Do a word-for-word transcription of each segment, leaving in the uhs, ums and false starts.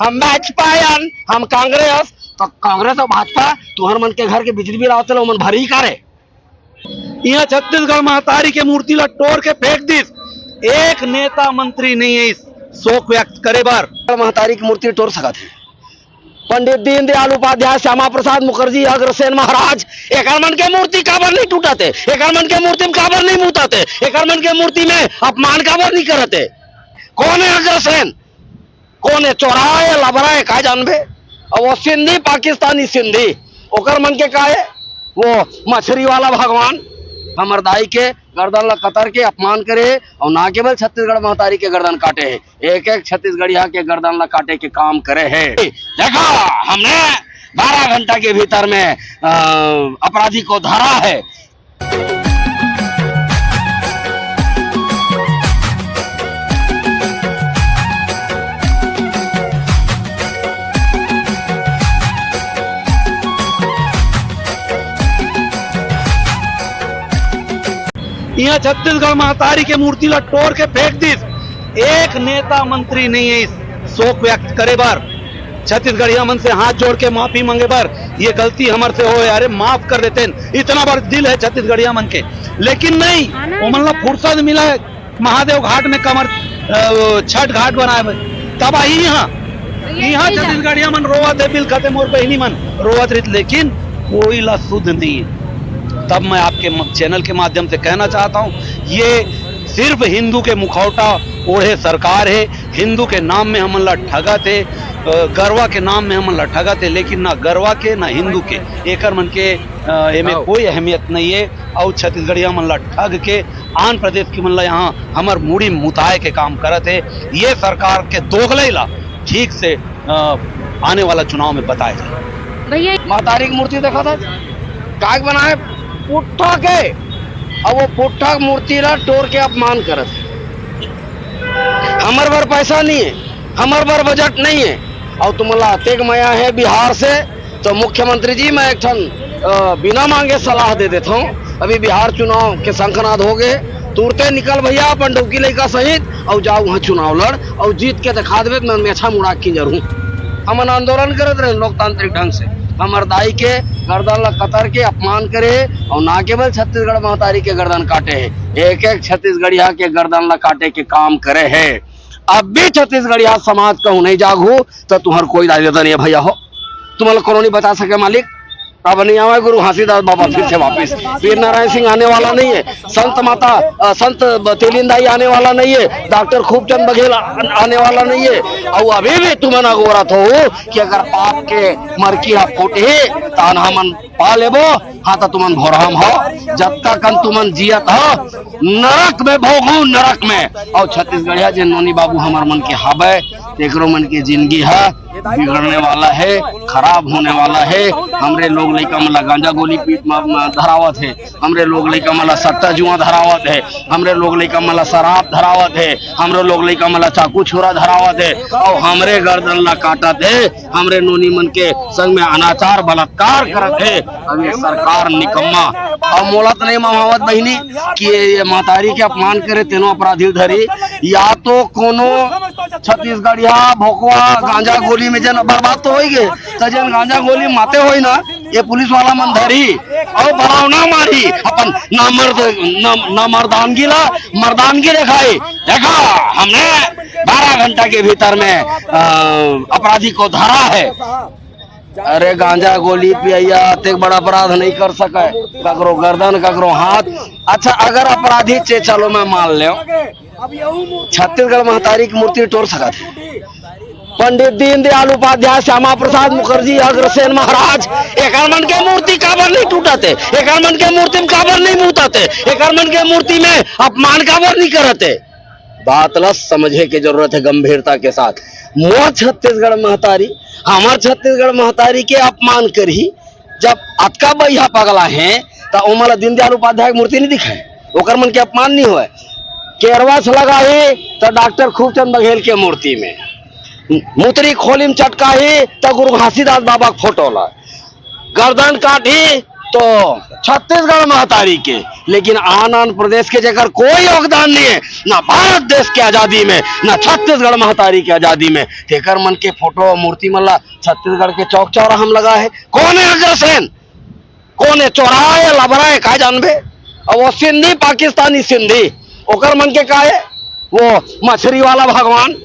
हम भाजपा अन, हम कांग्रेस, तो कांग्रेस और भाजपा तुहर मन के घर के बिजली बिल आवत ले, ओमन भरी का रे? इहाँ छत्तीसगढ़ महतारी के मूर्ति ला टोर के फेंक दिस, एक नेता मंत्री नहीं है इस शोक व्यक्त करे बर। महतारी की मूर्ति टोर सकत है? पंडित दीनदयाल उपाध्याय, श्यामा प्रसाद मुखर्जी, अग्रसेन महाराज, एकर मन के मूर्ति काबर नहीं टूटत है? एकर मन के मूर्ति में काबर नहीं मूतत है? एकर मन के मूर्ति में अपमान काबर नहीं करत है? कौन है अग्रसेन? कौन है? चोरहा है, लबरा है, का जानबे? और वो सिंधी, पाकिस्तानी सिंधी, ओकर मन के का है? वो मछरी वाला भगवान, हमर दाई के गर्दन ला कतर के अपमान करे, और ना केवल छत्तीसगढ़ महतारी के गर्दन काटे है, एक एक छत्तीसगढ़िया के गर्दन ला काटे के काम करे है। देखा, हमने बारह घंटा के भीतर में, अ, अपराधी को धरा है। इहाँ छत्तीसगढ़ महतारी के मूर्ति ला टोर के फेंक दिस, एक नेता मंत्री नहीं है इस शोक व्यक्त करे बर, छत्तीसगढ़िया मन से हाथ जोड़ के माफी मांगे बर, ये गलती हमर से होय, अरे माफ कर देते हैं, इतना बड़ दिल है छत्तीसगढ़िया मन के। लेकिन नहीं, ओमन ला फुर्सत मिला है महादेव घाट में कमर, अ, छठ घाट बनाए बर, तबाही यहाँ। यहाँ छत्तीसगढ़िया मन रोवत है, बिलखत है, मोर बहिनी मन रोवत रहित, लेकिन कोई ला सुध नहीं है। तब मैं आपके म-, चैनल के माध्यम से कहना चाहता हूँ, ये सिर्फ हिंदू के मुखौटा ओढ़े सरकार है, हिंदू के नाम में हमन ला ठगत है, अ, गरवा के नाम में हमन ला ठगत है, लेकिन ना गरवा के ना हिंदू के, एकर मन के, अ, एमे कोई अहमियत नहीं है। और छत्तीसगढ़िया मन ला ठग के आन प्रदेश के मन ला यहाँ हमर मुड़ी मुताए के काम करत है। ये सरकार के दोगलई ला ठीक से, अ, आने वाला चुनाव में बताए जाए। भैया, महतारी की मूर्ति देखा था, काग बनाए पुट्ठा के, और वो पुट्ठा मूर्ति ला टोर के अपमान करत है। हमर बर पैसा नहीं है, हमर बर बजट नहीं है, और तुमला अतेक मया है बिहार से, तो मुख्यमंत्री जी, मैं एक ठन, अ, बिना मांगे सलाह दे देत हूँ। अभी बिहार चुनाव के शंखनाद हो गए, तुरते निकल भैया अपन डौकी लइका सहित, और जाओ वहाँ चुनाव लड़, और जीत के दिखा देवे, मैं मेछा मुड़ा किंजर हूँ। हमन आंदोलन करत रहे लोकतांत्रिक ढंग से, हमर दाई के गर्दन ला कतर के अपमान करे, और ना केवल छत्तीसगढ़ महतारी के गर्दन काटे है, एक एक छत्तीसगढ़िया के गर्दन ला काटे के काम करे है। अब भी छत्तीसगढ़िया समाज कहूँ नहीं जागहू, तो तुम्हार कोई दाई ददा नहीं है भैया हो, तुम्हारा कोनो नहीं बचा सके मालिक। अब नहीं आवे गुरु घासीदास बाबा फिर से वापिस, वीर नारायण सिंह आने वाला नहीं है, संत माता, अ, संत ब-, तेलिन दाई आने वाला नहीं है, डॉक्टर खूबचंद बघेल आ-, आने वाला नहीं है। और अभी भी तुमन अगोरत हो कि अगर पाप के मरकी हा फूटही, तान हमन पा लेबो, हाँ, तो तुमन भोरहम हो, जब तक तुमन जियत हो, नरक में भोगू, नरक में। और छत्तीसगढ़िया जे नोनी बाबू हमर मन के हबे, तेकरो मन के जिंदगी है बिगड़ने वाला है, खराब होने वाला है। हमरे लोग लइका मन ला गांजा गोली पी-, म-, म-, धरावत है, हमरे लोग लइका मन ला सट्टा जुआ धरावत है, हमरे लोग लइका मन ला शराब धरावत है, हमरे लोग लइका मन ला चाकू छुरा धरावत है, और हमरे गर्दन ला काटत है, हमरे नोनी मन के संग में अनाचार बलात्कार करत है। अब ये सरकार निकम्मा, और मोला तो नहीं ममावत बहिनी कि ये, ये महतारी के अपमान करे तेनो अपराधी धरी, या तो कोनो छत्तीसगढ़िया भोकवा गांजा गोली में जन बर्बाद तो होई गे, तो जन गांजा गोली माते होई ना, ये पुलिस वाला मन धरी और बड़ावना मारी, अपन नामर्द, नाम, नामर्दानगी ला मर्दानगी दिखाई। देखा, हमने बारह घंटा के भीतर में, अ, अपराधी को धरा है। अरे, गांजा गोली पियैया अतेक बड़ा अपराध नहीं कर सके, ककरो गर्दन, ककरो हाथ। अच्छा, अगर अपराधी चे, चलो मैं मान लेव, छत्तीसगढ़ महतारी की मूर्ति टोर सकत है? पंडित दीनदयाल उपाध्याय, श्यामा प्रसाद मुखर्जी, अग्रसेन महाराज, एकर मन के मूर्ति काबर नहीं टूटत है? एकर मन के मूर्ति में काबर नहीं मूतत है? एकर मन के मूर्ति में अपमान काबर नहीं करत है? बात ला समझे के जरूरत है गंभीरता के साथ। मोर छत्तीसगढ़ महतारी, हमर छत्तीसगढ़ महतारी के अपमान करही, जब अतका बइहा पगला हे, त ओमन ला दीनदयाल उपाध्याय के मूर्ति नहीं दिखाए, ओकर मन के अपमान नहीं होए। केरवा से लगाही त डॉक्टर खूबचंद बघेल के मूर्ति में, मुतरी खोली में चटकाही त गुरु घासीदास बाबा के फोटो ला, गर्दन काटही तो छत्तीसगढ़ महतारी के, लेकिन आन आन प्रदेश के जेकर कोई योगदान नहीं है, ना भारत देश के आजादी में, ना छत्तीसगढ़ महतारी के आजादी में, तेकर मन के फोटो और मूर्ति मन ला छत्तीसगढ़ के चौक चौराहा में लगा है। कौन है अग्रसेन? कौन है? चोरहा है, लबरा है, का जानबे? अब वो सिंधी, पाकिस्तानी सिंधी, ओकर मन के का है? वो मछरी वाला भगवान।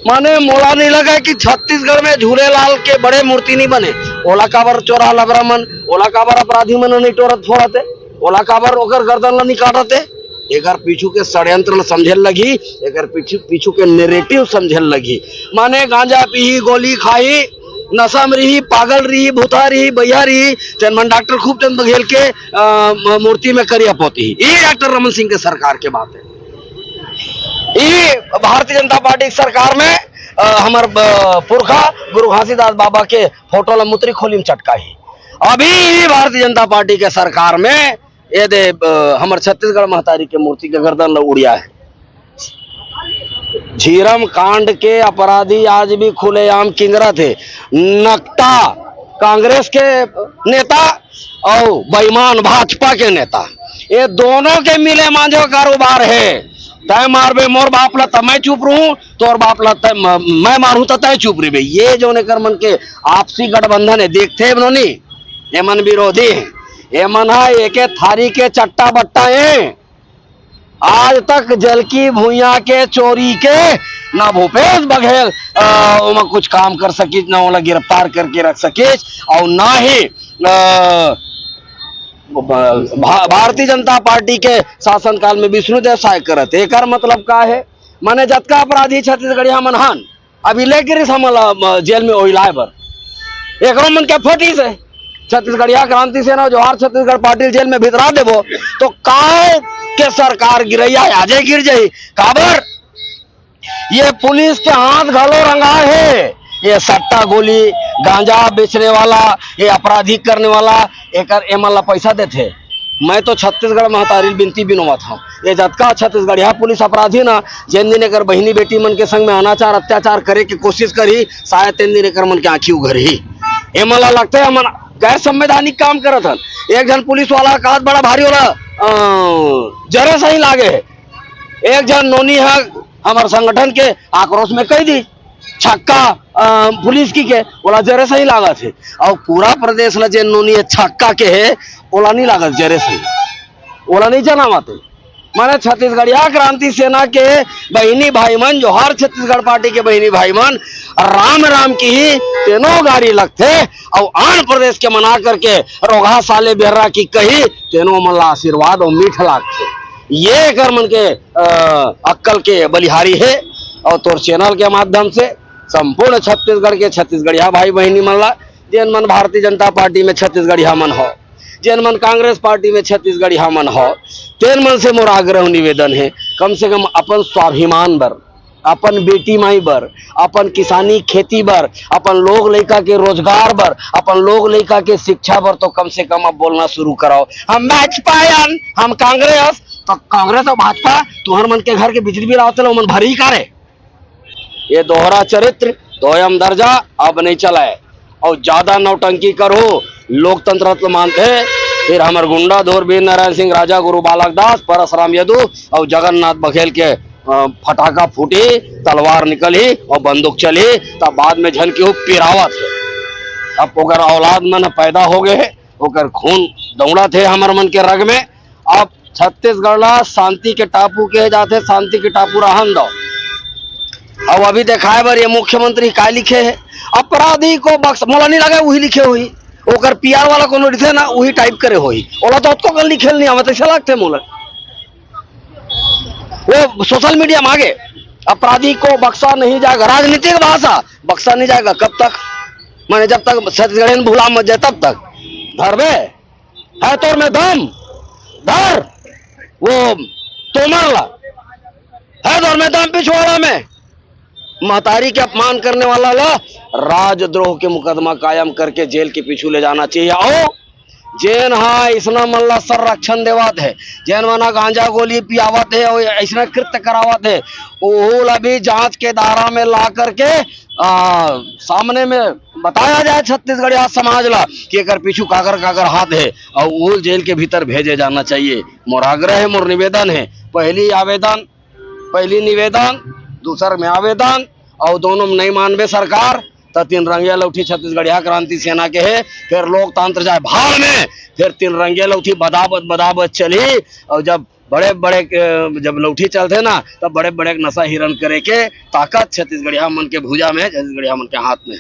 माने मोला नहीं लगा कि छत्तीसगढ़ में झूलेलाल के बड़े मूर्ति नहीं बने। ओला काबर चोरहा लबरा मन, ओला काबर अपराधी मन नहीं टोरत फोड़त है, ओला काबर ओकर गर्दन ला नहीं काटत है? एकर पीछू के षड्यंत्र ल समझे ल लगही, एकर पीछू, पीछू के नैरेटिव समझे ल लगही। माने गांजा पीही, गोली खाही, नशा में रही, पागल रही, भूता रही, बइहा रही, तेन मन डॉक्टर खूबचंद बघेल के, अ, म-, मूर्ति में करिया पोतही। ये डॉक्टर रमन सिंह के सरकार के बात है। ये भारतीय जनता पार्टी के सरकार में, अ, हमर, अ, पुरखा गुरु घासीदास बाबा के फोटो ला मुतरी खोली में चटकाही। अभी ये भारतीय जनता पार्टी के सरकार में ये दे, अ, हमर छत्तीसगढ़ महतारी के मूर्ति के गर्दन ला उड़िया है। झीरम कांड के अपराधी आज भी खुलेआम किंगरत हे। नकटा कांग्रेस के नेता और बेईमान भाजपा के नेता, ये दोनों के मिले मांझो कारोबार है। तय मारबे मोर बाप ला, त मैं चुप रहूं, तोर बाप ला तय म-, मैं मारूं, त तय चुप रहिबे। ये जो एकर मन के आपसी गठबंधन है, देखते हैं नोनी, ये मन विरोधी है, ये मन है एक थारी के चट्टा बट्टा है। आज तक जलकी भुइयां के चोरी के ना भूपेश बघेल, अ, ओमा कुछ काम कर सकिस, ना ओला गिरफ्तार करके रख सकिस, और ना ही, अ, भा-, भारतीय जनता पार्टी के शासनकाल में विष्णुदेव साय करत। एकर मतलब का है? माने जतका अपराधी छत्तीसगढ़िया मन हन, अभी लेके रिस हमन ला, अ, जेल में ओहिलाए बर। एकरो मन के फटिस हे। छत्तीसगढ़िया क्रांति सेना, जोहार छत्तीसगढ़ पार्टी जेल में भितरा देबो, तो काय के सरकार गिरैया आजे गिर जाही। काबर? ये पुलिस के हाथ घलो रंगा हे। ये सट्टा गोली, गांजा बेचने वाला, ये आपराधिक करने वाला, एकर एमन ला पैसा देथे। मैं तो छत्तीसगढ़ महतारी ल बिनती बिनोवत हंव, ये जतका छत्तीसगढ़िया पुलिस अपराधी ना, जेन दिन एकर बहिनी बेटी मन के संग में अनाचार अत्याचार करे के कोशिश करही, शायद तेन दिन एकर मन के आंखी उघरही। एमन ला लगथे हमन गैर संवैधानिक काम करत हन। एक झन पुलिस वाला का हाथ बड़ा भारी वाला, अ, जरे सही लागे हे। एक झन नोनी ह हमर संगठन के आक्रोश में कह दी, छक्का, अ, पुलिस की के, ओला जरे सही लागत हे। और पूरा प्रदेश ला जेन नोनी हे छक्का के हे, ओला नहीं लागत जरे सही, ओला नहीं जनावत हे। माने छत्तीसगढ़िया क्रांति सेना के बहिनी भाई मन, जोहार छत्तीसगढ़ पार्टी के बहिनी भाई मन, राम राम किही तेनो गारी लगथे, और आन प्रदेश के मना करके रोगहा साले बेर्रा की कही, तेनो मन ला आशीर्वाद और मीठ लागथे। ये एकर मन के, अ, अक्कल के बलिहारी हे। और तोर चैनल के माध्यम से संपूर्ण छत्तीसगढ़ के छत्तीसगढ़िया भाई बहिनी मन ला, जेन मन भारतीय जनता पार्टी में छत्तीसगढ़िया मन हो, जेन मन कांग्रेस पार्टी में छत्तीसगढ़िया मन हो, तेन मन से मोर आग्रह निवेदन हे, कम से कम अपन स्वाभिमान बर, अपन बेटी माई बर, अपन किसानी खेती बर, अपन लोग लइका के रोजगार बर, अपन लोग लइका के शिक्षा बर तो कम से कम अब बोलना शुरू कराओ। हम भाजपा अन, हम कांग्रेस, तो कांग्रेस और भाजपा तुहर मन के घर के बिजली बिल आवत ले ओमन भरही का रे? ये दोहरा चरित्र, दोयम दर्जा अब नहीं चलाए। और ज्यादा नौटंकी करो, लोकतंत्र तो मानते, फिर हमर गुंडा धुर वीर नारायण सिंह, राजा गुरु बालक दास, परसराम यदु और जगन्नाथ बघेल के, अ, फटाका फूटी, तलवार निकली और बंदूक चली, तब बाद में झन केहू पिरावत हे। अब ओकर औलाद मन पैदा हो गए हे, ओकर खून दौड़त हे हमर मन के रग में। अब छत्तीसगढ़ ला शांति के टापू के जाथे, शांति के टापू रहन दो। अब अभी देखाए बर ये मुख्यमंत्री का लिखे हे, अपराधी को बख्श, मोला नहीं लगे वही लिखे होही, ओकर पीआर वाला कोनो लिखे ना, वही टाइप करे होही। ओला तो ओतको कन लिखे नहीं आवत, ऐसा लगथे मोला। वो सोशल मीडिया में आगे, अपराधी को बख्शा नहीं जाएगा, राजनीतिक भाषा, बख्शा नहीं जाएगा। कब तक? माने जब तक छत्तीसगढ़ भुला मत जाए तब तक। धरबे है तोर में दम, धर वो तोमर ला, है तोर में दम पिछवाड़ा में। महतारी के अपमान करने वाला ला राजद्रोह के मुकदमा कायम करके जेल के पीछू ले जाना चाहिए। आओ, जेन हा अइसना मन ला संरक्षण देवत हे, जेन मन हा गांजा गोली पियावत हे और अइसना कृत्य करावत हे, ओहू ला भी जांच के दायरा में ला करके, आ, सामने में बताया जाए छत्तीसगढ़िया समाज ला कि एकर पीछू काकर काकर हाथ हे, अउ ओला जेल के भीतर भेजे जाना चाहिए। मोर आग्रह हे, मोर निवेदन हे, पहली आवेदन, पहली निवेदन, दूसर में आवेदन, अउ दोनों में नहीं मानबे सरकार, त तीन रंगिया लौठी छत्तीसगढ़िया क्रांति सेना के हे, फिर लोकतंत्र जाए भाड़ में, फिर तीन रंगिया लौठी बदाबत बदाबत चलही। अउ जब बड़े बड़े, अ, जब लौठी चलथे ना, तब बड़े बड़े नशा हिरन करे के ताकत छत्तीसगढ़िया मन के भुजा में, छत्तीसगढ़िया मन के हाथ में।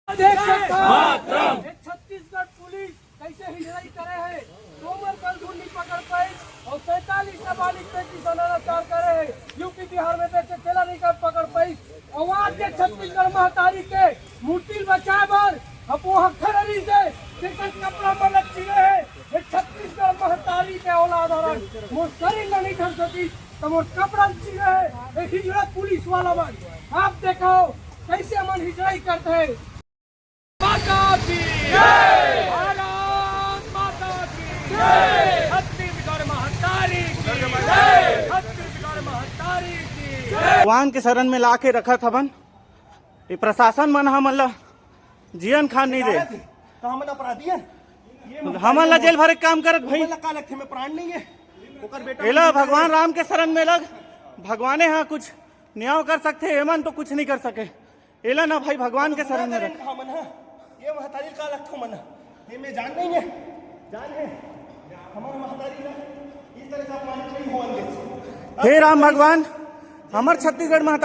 देख सकता है, ये छत्तीसगढ़ पुलिस कैसे हिजड़ाई करे है। कोमल कल धुन नहीं पकड़ पाई और सैंतालीस नाबालिग पे किसान अत्याचार करे है। यूपी बिहार में बेचे तेला नहीं कर पकड़ पाई। और आज के छत्तीसगढ़ महतारी के मूर्ति बचाए बर अब वो हखर रही से जेकर कपड़ा मन चिरे है। ये छत्तीसगढ़ महतारी के औलाद हरन, मोर शरीर ला नहीं ढक सकी, तो मोर कपड़ा चिरे है। ये हिजड़ा पुलिस वाला मन, आप देखो कैसे मन हिजड़ाई करते हैं। माता की जय। भारत माता की जय। छत्तीसगढ़ महतारी की जय। छत्तीसगढ़ महतारी की जय। भगवान के शरण में लाके रखत हवन। ये प्रशासन मन हमन ला जियन खान नहीं दे। तो हमन अपराधी हन? ये हमन ला जेल भरे के काम करत भाई। हमन ला का लगथे, में प्राण नहीं है? ओकर बेटा एला मन भगवान राम के शरण में लग, भगवाने हाँ कुछ न्याय कर सकथे, एमन तो कुछ नहीं कर सके। एला ना भाई, भगवान के शरण में रख। हमन हा, ये महतारी का लगथो मन हा। ये में जान नहीं है, जान है। हमारे महतारी ना इस तरह से अपमानित नहीं होवन दे। हे राम भगवान, हमर छत्तीसगढ़ महतारी